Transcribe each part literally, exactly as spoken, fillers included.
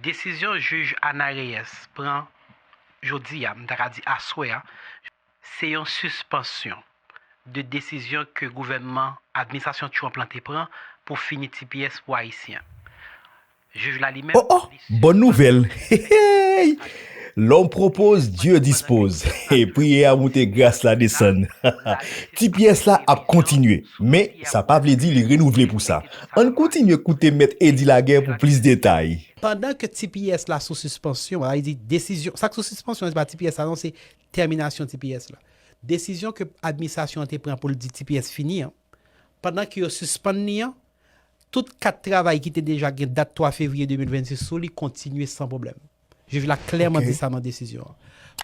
Desizyon jij Ana Reyes pran jodi a, m ta ka di aswè a, se yon sispansyon de desizyon ke gouvènman administrasyon Trump lan te pran pou fini T P S pou Ayisyen. Jij la li menm. Oh oh, bòn nouvèl! Hey, hey! L'homme propose, Dieu dispose. E priyè a moute, gras la desann. T P S la ap kontinye, men sa pa vle di li renouvle pou sa. Ann kontinye koute Mèt Edi Laguerre pou plis detay. Pandan ke T P S la sou sispansyon, sa vle di desizyon, sa k sou sispansyon, se pa T P S la non, se tèminasyon T P S la. Desizyon ke administrasyon an te pran pou l di T P S fini an, pandan ke yo sispann li an, tout kat travay ki te deja gen dat twa fevriye de mil vennsis sou li kontinye san pwoblèm. Jij la klèman di sa nan desizyon an.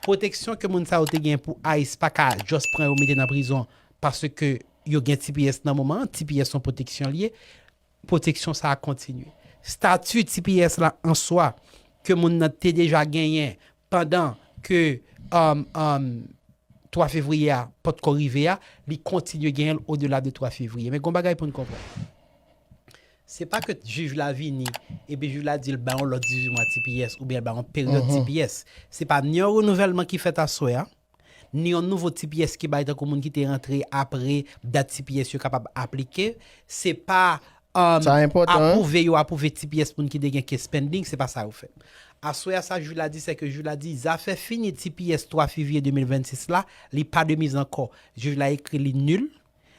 Pwoteksyon ke moun sa yo te gen pou ICE pa ka just pran yo mete nan prizon paske yo gen T P S nan moman an, T P S se yon pwoteksyon li ye, pwoteksyon sa a kontinye. Stati T P S la an swa ke moun nan te deja genyen pandan ke um, um, twa fevriye a potko rive a, li kontinye genyen l odela de twa fevriye. Men gon bagay pou n konprann. Se pa ke jij la vini epi jij la di l ba yon lòt dizuit mwa T P S oubyen l ba yon peryòd T P S. Se pa ni yon renouvèlman ki fèt aswè a, ni yon nouvo T P S ki bay tankou moun ki te rantre apre dat T P S yo kapab aplike. Se pa um, Sa enpòtan, hein? Apwouve yo apwouve T P S moun ki te gen case pending, se pa sa yo fè. Aswè a sa jij la di, se ke jij la di zafè fini T P S twa fevriye de mil vennsis la, li pa de miz ankò. Jij la ekri li nil,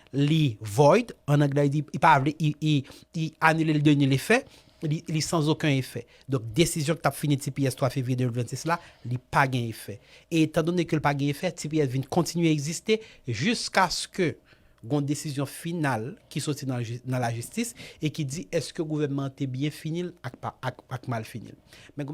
li void, an anglè li di li pa vle, li, li, li anile l de nil efè, li, li sans aucun effet. Donk desizyon ki t ap fini T P S twa fevriye de mil vennsis la, li pa gen efè. E etan done ke l pa gen efè, T P S vin kontinye egziste jiskaske gon desizyon final ki soti nan, nan lajistis e ki di èske gouvènman an te byen fini l ak, pa- ak, ak mal fini l. Men